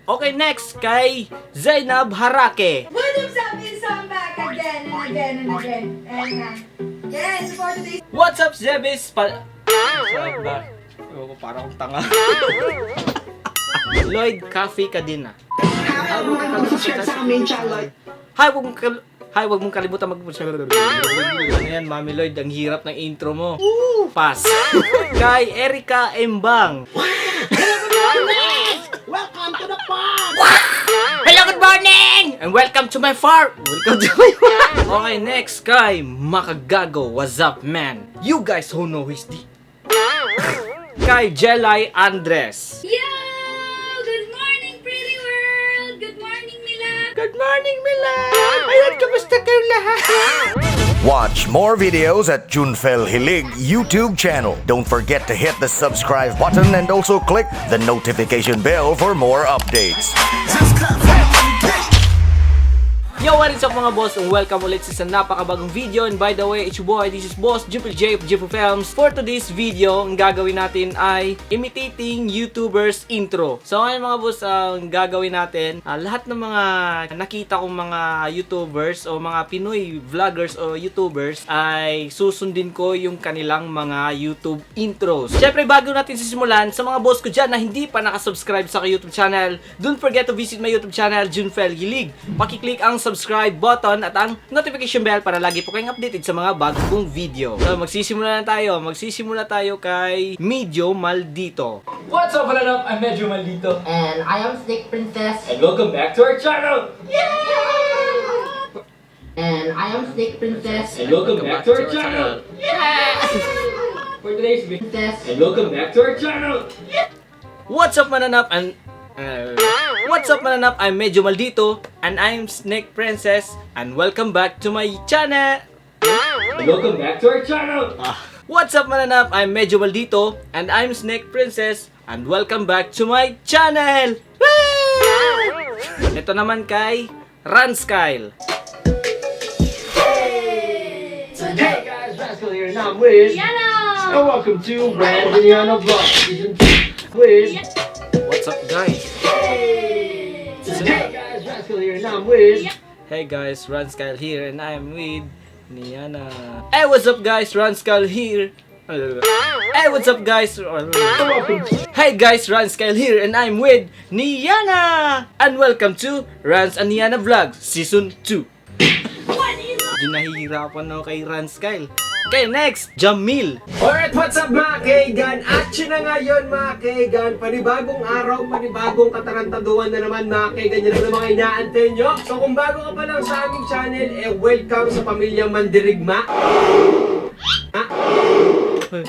Okay, next kay Zeinab Harake. What up, Zebis? I'm back again and again and again. And yes, for today's... What's up, Zebis? Saan ba? Ewan ko, parang akong tanga. Lloyd, Cadena. Hi, mag-subscribe sa amin, Lloyd. Wag mong kalimutan Ano yan, Mami Lloyd, ang hirap ng intro mo. Pass. Kay Erika Embang. Welcome to the farm! Hello, good morning! And welcome to my farm! Okay, next kay Makagago. What's up, man? You guys who know his D. Kay Jelay Andres. Yo! Good morning, pretty world! Good morning, Mila! Good morning, Milan! Ayan, kamusta kayo lahat? Watch more videos at Junfel Gilig YouTube channel. Don't forget to hit the subscribe button and also click the notification bell for more updates. Yo, what is up mga boss? And welcome ulit sa isang napakabagong video. And by the way, it's your boy, this is Boss Junfel J of Junfel Films. For today's video, ang gagawin natin ay imitating YouTubers intro. So ngayon mga boss, ang gagawin natin, lahat ng mga nakita kong mga YouTubers o mga Pinoy vloggers o YouTubers ay susundin ko yung kanilang mga YouTube intros. Syempre, bago natin sisimulan, sa mga boss ko dyan na hindi pa nakasubscribe sa YouTube channel, don't forget to visit my YouTube channel, Junfel Gilig. Pakiclick ang subscribe button at ang notification bell para lagi po kayong updated sa mga bagong video. So, magsisimula na tayo. Magsisimula tayo kay medyo maldito. What's up, Valanop? I'm medyo maldito. And I am Snake Princess. And welcome back to our channel! Yeah! And I am Snake Princess. And welcome back to our channel! For today's video. And welcome back to our channel! What's up, Mananap? And what's up, Mananap? I'm medyo maldito. And I'm Snake Princess. And welcome back to my channel! And welcome back to our channel! What's up, Mananap? I'm medyo maldito. And I'm Snake Princess. And welcome back to my channel! Ito naman kay Ranskyle. Hey guys, Rascal here, and I'm with... Yano! And welcome to Brand and Yana Vlog Season 2 with... What's up, guys? Hey guys, Rascal here, and I'm with... Hey guys, Ranskyle here, and I'm with... Niana. Hey, what's up, guys? Ranskyle here. Hey, what's up, guys? Hey guys, Ranskyle here, and I'm with Niana. And welcome to Rans and Niana Vlog Season 2. Hindi nahihirapan ako kay Ranskyle. Okay, next, Jamil. Alright, what's up mga kaigan? Action na ngayon mga kaigan. Panibagong araw, panibagong katarantaduhan na naman mga kaigan. Yan ang mga inaantay nyo. So kung bago ka pa lang sa aming channel, welcome sa Pamilyang Mandirigma.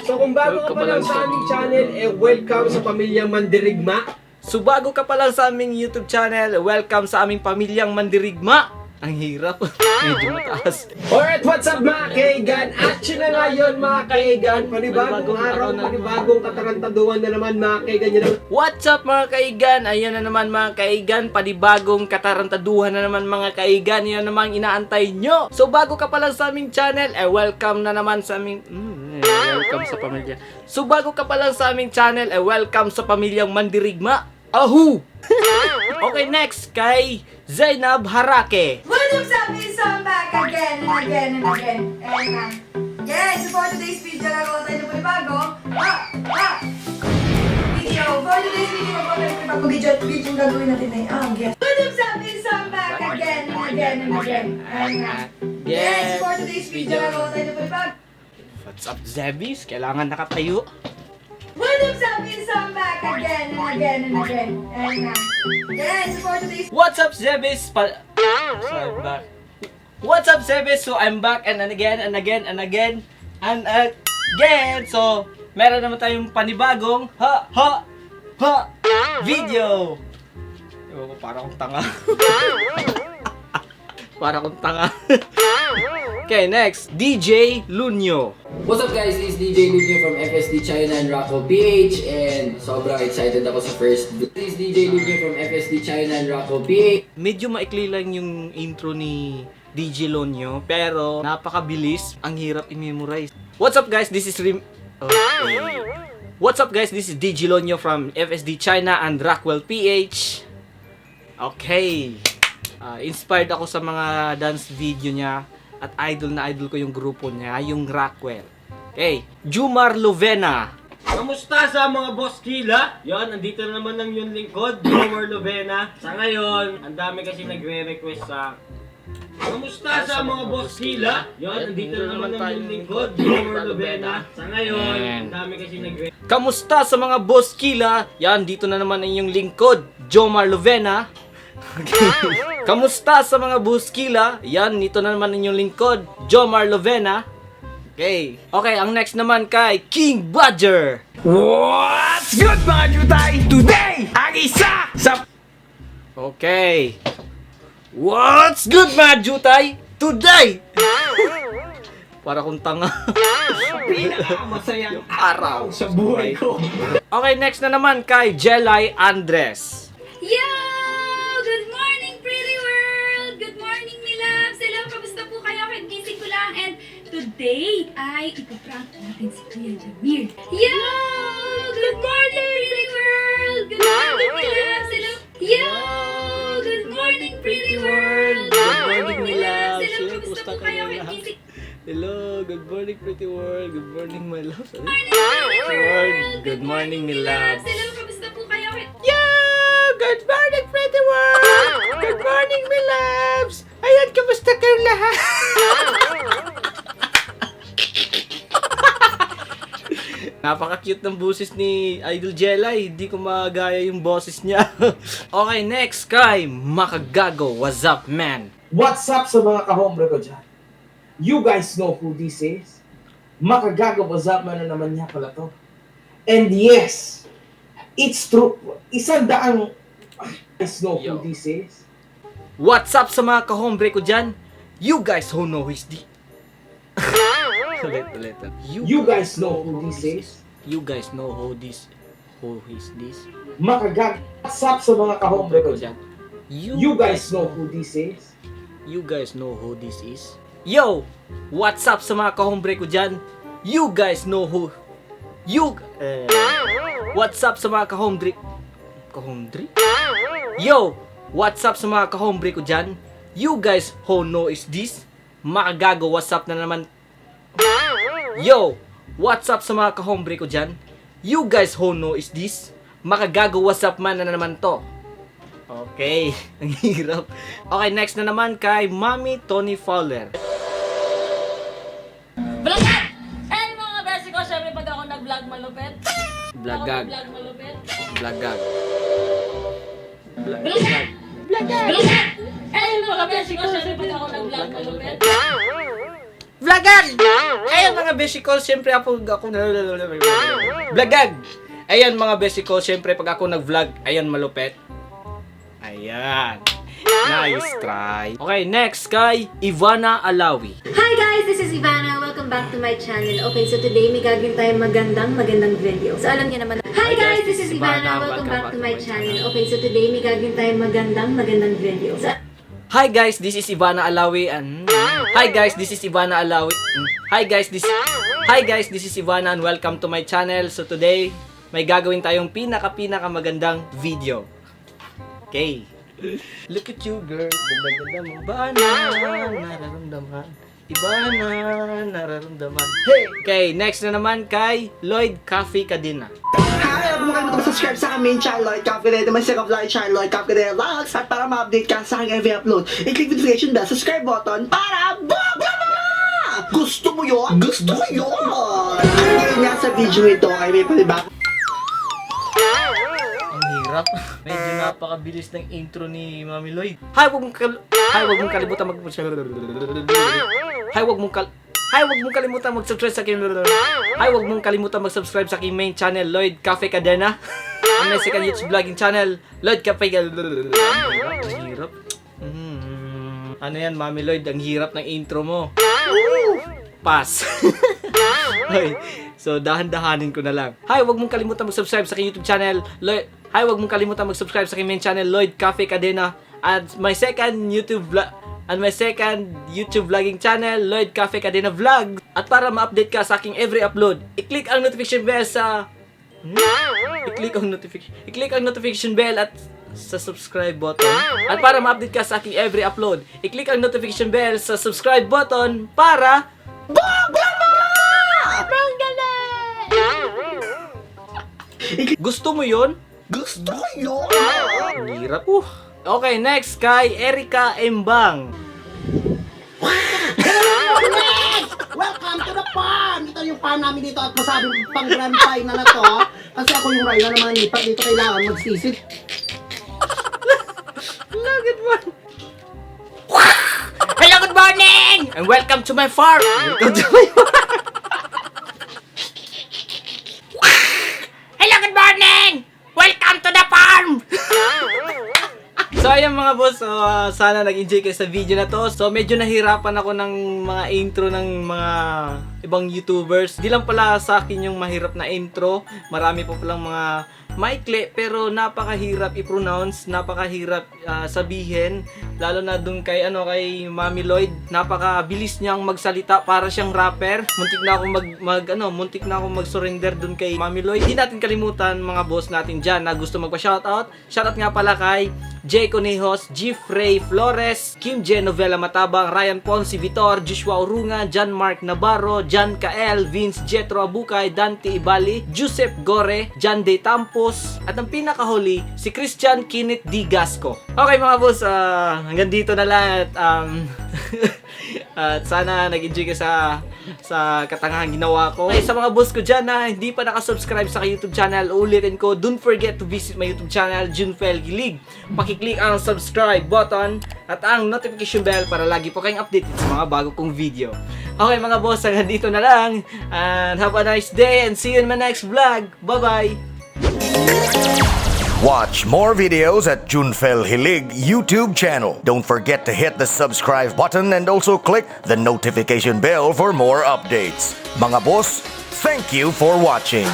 So kung bago ka pa lang sa aming channel, welcome sa Pamilyang Mandirigma. So bago ka pa lang sa aming YouTube channel, welcome sa aming Pamilyang Mandirigma. Ang hirap. Medyo mataas. Alright, what's up mga kaigan? Action na ngayon mga kaigan. Panibagong araw, panibagong katarantaduhan na naman mga kaigan. Yan ang... What's up mga kaigan? Ayan na naman mga kaigan. Panibagong katarantaduhan na naman mga kaigan. Yan naman inaantay nyo. So bago ka pa lang sa aming channel, welcome na naman sa aming... welcome sa pamilya. So bago ka pa lang sa aming channel, welcome sa Pamilyang Mandirigma. Ahu! Okay, next kay Zeinab Harake. What up, Zebis? I'm back again and again and again. And yes, for today's video, gagawa tayo ng panibago. Video. For today's video, gagawa tayo ng panibago video gagawin natin na yung yes. What up, Zebis? I'm back again and again and again. And yes, for today's video, gagawa tayo ng panibago. What's up, Zebis? Kailangan nakatayo. What up, Zebis? I'm back again and again and again. And yes, for today's... What's up, Zebis? So I'm back. What's up, Zebis? So I'm back and again and again and again and again. So meron naman tayong panibagong video. Ewan ko, parang akong tanga. Parang akong tanga. Okay, next, DJ Loonyo. What's up guys, this is DJ Loonyo from FSD China and Rockwell PH and sobrang excited ako sa first. This is DJ Loonyo from FSD China and Rockwell PH. Medyo maikli lang yung intro ni DJ Loonyo, pero napakabilis, ang hirap i-memorize. What's up guys, this is What's up guys, this is DJ Loonyo from FSD China and Rockwell PH. Okay. Inspired ako sa mga dance video niya at idol na idol ko yung grupo niya, yung Rockwell. Okay. Jumar Lovena. Kamusta sa mga boss kila? Yon, andito na naman ang yung lingkod, Jomar Lovena. Sa ngayon, ang dami kasi nagre-request sa... Kamusta sa mga boss kila? Yon, andito na naman ang yung lingkod, Jomar Lovena. Sa ngayon, ang dami kasi nagre-request... Kamusta sa mga boss kila? Yan, dito na naman ang inyong lingkod, Jomar Lovena. Kamusta sa mga boss kila? Yan, dito na naman ang inyong lingkod, Jomar Lovena. Okay. Okay, ang next naman kay King Badger. What's good mga jutay? Today, ang isa sa... Okay. What's good mga jutay? Today! Para kung tanga. pinakamasayang araw sa buhay ko. Okay, next na naman kay Jelay Andres. Yo! Good morning, pretty world! Good morning, my loves! Hello, kamusta po kayo? Gising ko lang and today ay ipaprank natin si Kuya Jamir. Yo! Good morning, pretty world! Good morning, my loves! Hello! Yo! Good morning, pretty world! Good morning, my loves! Hello, kamusta po kayo? Gising Hello, good morning pretty world. Good morning my loves. world! Good morning, my loves. Hello, kamusta po kayo? Yo! Good morning pretty world. Good morning my loves. Ayan, kamusta kayong lahat? Napaka-cute ng boses ni Idol Jelay. Hindi ko magaya yung boses niya. Okay, next kay Makagago. What's up, man? What's up sa mga kahombre ko dyan? You guys know who this is? Makagago what's up man na naman niya pala to. And yes, it's true. Isang daang... You guys know who this is? What's up sa mga kahombre ko dyan? You guys who know who is this? Ulit. You guys know who this is? You guys know who is this? Makagago. What's up sa mga kahombre ko dyan? You guys know who this is? You guys know who this is? Yo! What's up sa mga kahombre ko dyan? You guys know who... What's up sa mga kahombre... Kahombre? Yo! What's up sa mga kahombre ko dyan? You guys who know is this? Makagago, what's up na naman... Yo! What's up sa mga kahombre ko dyan? You guys who know is this? Makagago, what's up man na naman to? Okay, ang hirap. Okay, next na naman kay Mami Tony Fowler. Vlogag! Eh, mga besi ko, syempre pag ako nag-vlog malupit. Blagag. Vlog malupit. Blagag. Vlogag! Vlogag! Eh, mga besi ko, syempre pag ako nag-vlog malupit. Vlogag! Ayan mga beshi ko, siyempre Vlogag! Ayan mga beshi ko, siyempre pag ako nag-vlog, ayan malupet. Ayan. Nice try. Okay, next kay Ivana Alawi. Hi guys, this is Ivana. Welcome back to my channel. Okay, so today may gagawin tayong magandang video. So alam niyo naman. Hi guys, this is Ivana. Welcome back to my channel. Okay, so today may gagawin tayong magandang video. So, Hi guys, this is Ivana Alawi and Hi guys, this is Ivana Alawi. Hi guys, this is Ivana and welcome to my channel. So today, may gagawin tayong pinaka magandang video. Okay. Look at you, girl. Ganda-ganda mo. Iba na nararamdaman. Iba na nararamdaman. Hey! Okay, next na naman kay Lloyd Cadena. Hi! Huwag mo kalimutan mag-subscribe sa aming channel, Lloyd Cadena. May second vlog channel, Lloyd Cadena Vlogs. At para ma-update ka sa aking every upload, i-click the notification bell, subscribe button para gusto mo yun? Gusto ko yun! At ngayon nga sa video ito ay may palibago. Ang hirap. Medyo napakabilis ng intro ni Mami Lloyd. Hi, wag mong kalimutan mag-subscribe sa aking wag mong kalimutan mag-subscribe sa aking main channel, Lloyd Cadena. Ang may second YouTube vlogging channel, Lloyd Cadena. Ang hirap. Ano yan, Mami Lloyd? Ang hirap ng intro mo. Pass. Okay. So, dahan-dahanin ko na lang. Hi, wag mong kalimutan mag-subscribe sa aking YouTube channel, Lloyd. Hi, wag mong kalimutan mag-subscribe sa aking main channel, Lloyd Cadena. At my second YouTube vlogging channel, Lloyd Cadena Vlog. At para ma-update ka sa aking every upload, i-click ang notification bell at sa subscribe button. At para ma-update ka sa aking every upload, i-click ang notification bell sa subscribe button para... Gusto mo yun? Gusto ko yun! Ang hirap. Okay, next kay Erika Embang. Welcome to the farm! Ito yung farm namin dito at masabing pang grand final na to. Kasi ako yung rhino na mga lipat dito kailangan magsisid. Hello, good morning! And welcome to my farm! Welcome to my farm! Hello, good morning! Welcome to the farm! So ayan mga boss, sana nag-enjoy kayo sa video na to. So medyo nahirapan ako ng mga intro ng mga ibang YouTubers. Di lang pala sa akin yung mahirap na intro. Marami po palang mga maikli pero napakahirap i-pronounce, napakahirap sabihin. Lalo na dun kay Mami Lloyd, napakabilis niyang magsalita para siyang rapper. Muntik na akong mag-surrender dun kay Mami Lloyd. Hindi natin kalimutan mga boss natin diyan na gusto magpa-shoutout. Shoutout nga pala kay Jay Conejos, Jeffrey Flores, Kim J. Novela Matabang, Ryan Ponce Vitor, Joshua Urunga, John Mark Navarro, John Kael, Vince Jetro Abukay, Dante Ibali, Joseph Gore, John De Tampos, at ang pinakahuli, si Christian Kenneth D. Gasco. Okay mga boss, hanggang dito na lang at at sana nag-enjoy ka sa katangahan ginawa ko. Okay, sa mga boss ko dyan na hindi pa nakasubscribe sa YouTube channel, ulitin ko, don't forget to visit my YouTube channel, Junfel Gilig. Pakiclick ang subscribe button at ang notification bell para lagi po kayong updated sa mga bago kong video. Okay mga boss, hanggang dito na lang. And have a nice day and see you in my next vlog. Bye-bye! Watch more videos at Junfel Hilig YouTube channel. Don't forget to hit the subscribe button and also click the notification bell for more updates. Mga boss, thank you for watching.